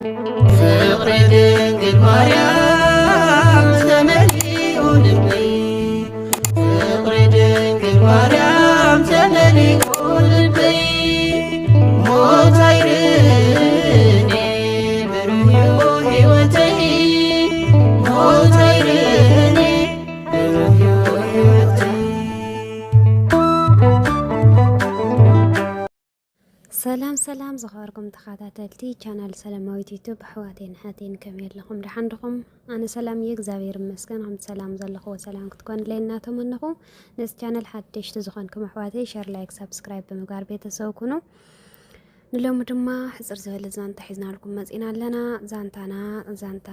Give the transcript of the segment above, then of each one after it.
ፍቕሪ ድንግል ማርያም ተመሊኡ ልበይ፣ ፍቕሪ ድንግል ማርያም ተመሊኡ ልበይ። ሞት ኣይርእን እየ ብሩህ እዩ ህይወተይ፣ ሞት ኣይርእን እየ ብሩህ እዩ ህይወተይ። ሰላም ሰላም ዝኸበርኩም ተኸታተልቲ ቻናል ሰላማዊት ዩቱብ ኣሕዋተይን ኣሓተይን፣ ከመይ ኣለኹም? ደሓን ዲኹም? ኣነ ሰላም እየ እግዚኣብሔር ይመስገን። ከምቲ ሰላም ዘለኹዎ ሰላም ክትኮንለይ እናተመነኹ፣ ነዚ ቻነል ሓደሽቲ ዝኾንኩም ኣሕዋተይ ሸር፣ ላይክ፣ ሳብስክራይብ ብምግባር ቤተሰብ ኩኑ። ንሎሚ ድማ ሕፅር ዝበለ ዛንታ ሒዝናልኩም መፂና ኣለና። ዛንታና ዛንታ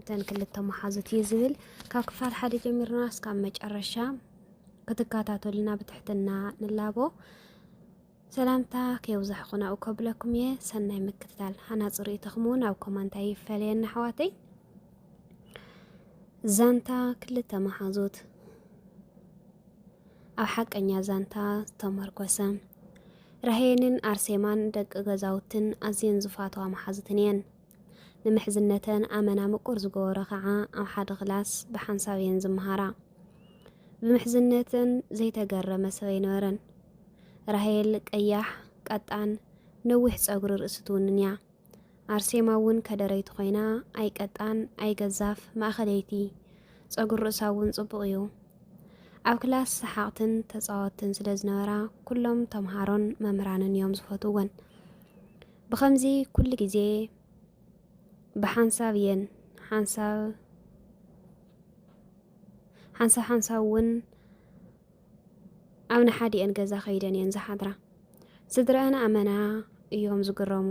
እተን ክልተ መሓዙት እዩ ዝብል። ካብ ክፋል ሓደ ጀሚርና እስካብ መጨረሻ ክትከታተሉና ብትሕትና ንላቦ። ሰላምታ ከየብዛሕኹ ናብኡ ከብለኩም እየ። ሰናይ ምክትታል። ሃናፂ ርእይቶኹም እውን ኣብ ኮመንት ኣይፈለየና ኣሕዋተይ። ዛንታ ክልተ መሓዙት ኣብ ሓቀኛ ዛንታ ዝተመርኮሰ። ራሄልን ኣርሴማን ደቂ ገዛውትን ኣዝየን ዝፋተዋ መሓዙትን እየን። ንምሕዝነተን ኣመና ምቁር ዝገበሮ ከዓ ኣብ ሓደ ክላስ ብሓንሳብ እየን ዝመሃራ። ብምሕዝነተን ዘይተገረመ ሰብ ኣይነበረን። ራሄል ቀያሕ፣ ቀጣን፣ ነዊሕ ጸጉሪ ርእሲ ትውንን እያ። ኣርሴማ እውን ከደረይቲ ኮይና፣ ኣይቀጣን ኣይገዛፍ፣ ማእኸለይቲ። ጸጉሪ ርእሳ እውን ጽቡቕ እዩ። ኣብ ክላስ ሰሓቕትን ተጻወትትን ስለ ዝነበራ፣ ኩሎም ተምሃሮን መምህራንን እዮም ዝፈትውወን። ብኸምዚ ኩሉ ግዜ ብሓንሳብ እየን፣ ሓንሳብ፣ ሓንሳብ ሓንሳብ እውን ኣብ ንሓዲአን ገዛ ከይደን እየን ዝሓድራ። ስድረአን ኣመና እዮም ዝግረሙ።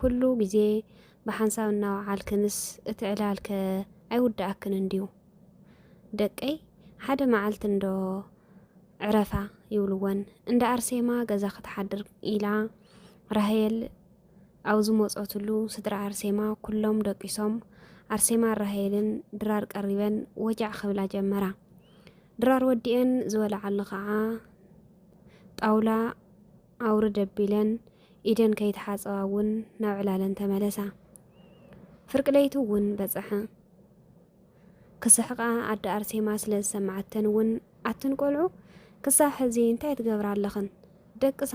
ኩሉ ግዜ ብሓንሳብ እናወዓልክንስ እቲ ዕላልከ ኣይውድኣክን እንድዩ? ደቀይ፣ ሓደ መዓልቲ እንዶ ዕረፋ ይብልወን። እንዳ ኣርሴማ ገዛ ክትሓድር ኢላ ራሄል ኣብ ዝመጸትሉ፣ ስድራ ኣርሴማ ኩሎም ደቂሶም፣ ኣርሴማን ራሄልን ድራር ቀሪበን ወጃዕ ክብላ ጀመራ። ድራር ወዲአን ዝበልዓሉ ከዓ ጣውላ ኣውርድ ኣቢለን ኢደን ከይተሓጸባ እውን ናብ ዕላለን ተመለሳ። ፍርቂ ለይቲ እውን በጸሐ። ክስሕቃ ኣደ ኣርሴማ ስለ ዝሰማዓተን እውን፣ ኣትን ቆልዑ ክሳብ ሕዚ እንታይ ትገብራ ኣለኽን? ደቅሳ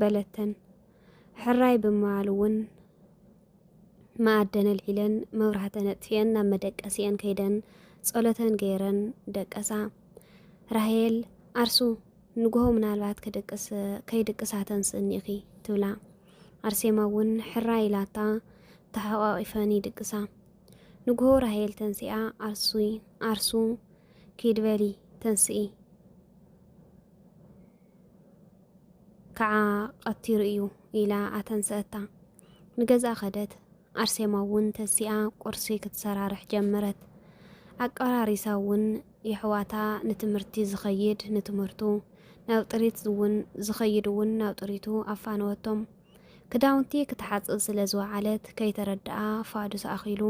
በለተን። ሕራይ ብምባል እውን መኣደን ኣልዒለን መብራህተን ኣጥፊአን ናብ መደቀሲአን ከይደን ጸሎተን ገይረን ደቀሳ። ራሄል፣ ኣርሱ፣ ንግሆ ምናልባት ክድቅስ፣ ከይድቅሳ ተንስእኒ ኢኺ ትብላ። ኣርሴማ እውን ሕራይ ኢላታ ተሓቋቒፈን ይድቅሳ። ንግሆ ራሄል ተንሲኣ፣ ኣርሱ፣ ኣርሱ፣ ኪድ በሊ ተንስኢ፣ ከዓ ቀቲሩ እዩ ኢላ ኣተንስአታ። ንገዝኣ ከደት። ኣርሴማ እውን ተሲኣ ቁርሲ ክትሰራርሕ ጀመረት። ኣቀራሪሳ እውን የሕዋታ ንትምህርቲ ዝኸይድ ንትምህርቱ፣ ናብ ጥሪት እውን ዝኸይድ እውን ናብ ጥሪቱ ኣፋነወቶም። ክዳውንቲ ክትሓጽብ ስለ ዝወዓለት ከይተረድኣ ፋዱስ ኣኺሉ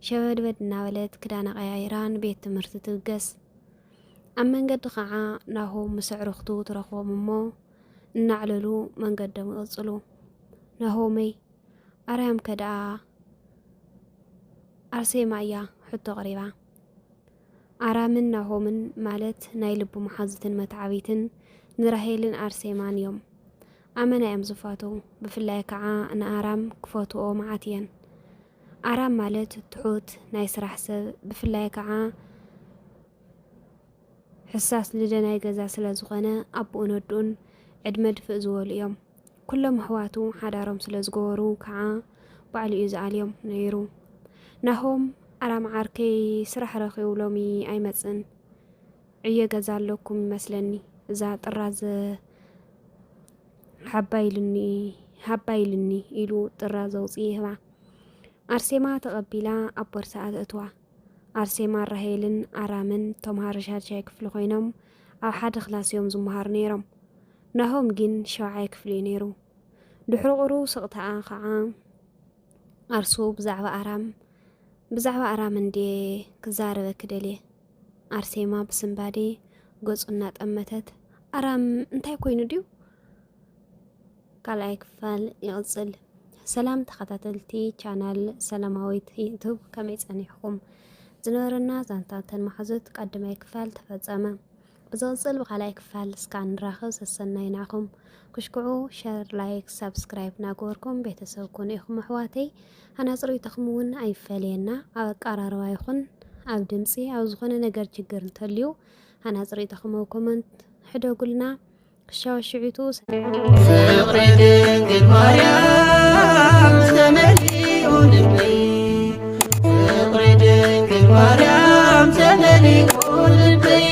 ሸበድበድ እናበለት ክዳና ቀያይራ ንቤት ትምህርቲ ትብገስ። ኣብ መንገዲ ኸዓ ናሆም ምስ ኣዕሩኽቱ ትረኽቦም እሞ እናዕለሉ መንገዶም ይቕጽሉ። ናሆመይ፣ ኣርያም ከ ደኣ ኣርሴማ እያ ሕቶ ኣቕሪባ። ኣራምን ናሆምን ማለት ናይ ልቢ መሓዙትን መትዓቢትን ንራሄልን ኣርሴማን እዮም። ኣመና እዮም ዝፋተዉ። ብፍላይ ከዓ ንኣራም ክፈትዎ መዓት እየን። ኣራም ማለት ትሑት ናይ ስራሕ ሰብ፣ ብፍላይ ከዓ ሕሳስ ልደ ናይ ገዛ ስለ ዝኾነ ኣቦኡን ኣድኡን ዕድመ ድፍእ ዝበሉ እዮም። ኩሎም ኣሕዋቱ ሓዳሮም ስለ ዝገበሩ ከዓ ባዕሉ እዩ ዝኣልዮም ነይሩ። ናሆም፣ ኣራም ዓርከይ ስራሕ ረኺቡ ሎሚ ኣይመጽእን። ዕዮ ገዛ ኣለኩም ይመስለኒ። እዛ ጥራዝ ሓባ ኢሉኒ፣ ሃባ ኢሉኒ ኢሉ ጥራዝ ኣውፅኡ ይህባ። ኣርሴማ ተቐቢላ ኣብ ቦርሳኣ ተእትዋ። ኣርሴማ፣ ራሄልን ኣራምን ተምሃሮ ሻድሻይ ክፍሊ ኮይኖም ኣብ ሓደ ክላስ እዮም ዝመሃሩ ነይሮም። ናሆም ግን ሻውዓይ ክፍሊ እዩ ነይሩ። ድሕሪ ቁሩብ ስቕታኣ ኸዓ ኣርሱ ብዛዕባ ኣራም፣ ብዛዕባ ኣራም እንድየ ክዛረበኪ ደልየ። ኣርሴማ ብስንባዴ ገጹ እናጠመተት፣ ኣራም እንታይ ኮይኑ ድዩ? ካልኣይ ክፋል ይቕጽል። ሰላም ተኸታተልቲ ቻናል ሰላማዊት ዩቱብ፣ ከመይ ጸኒሕኩም? ዝነበረና ዛንታ ተን መሓዙት ቀዳማይ ክፋል ተፈጸመ። ብዝቕጽል ብኻልኣይ ክፋል እስካ ንራኸብ። ሰሰናይ ንዓኹም። ክሽኩዑ ሸር፣ ላይክ፣ ሳብስክራይብ ናገበርኩም ቤተሰብ ኩኑ ኢኹም ኣሕዋተይ። ሃናጺ ርእይቶኹም እውን ኣይፈለየና። ኣብ ኣቀራርባ ይኹን ኣብ ድምጺ፣ ኣብ ዝኾነ ነገር ችግር እንተልዩ፣ ሃናጺ ርእይቶኹም ኣብ ኮመንት ሕደጉልና። ክሻወሽዒቱ ፍቕሪ ድንግል ማርያም ተመሊኡ ልበይ፣ ፍቕሪ ድንግል ማርያም ተመሊኡ ልበይ።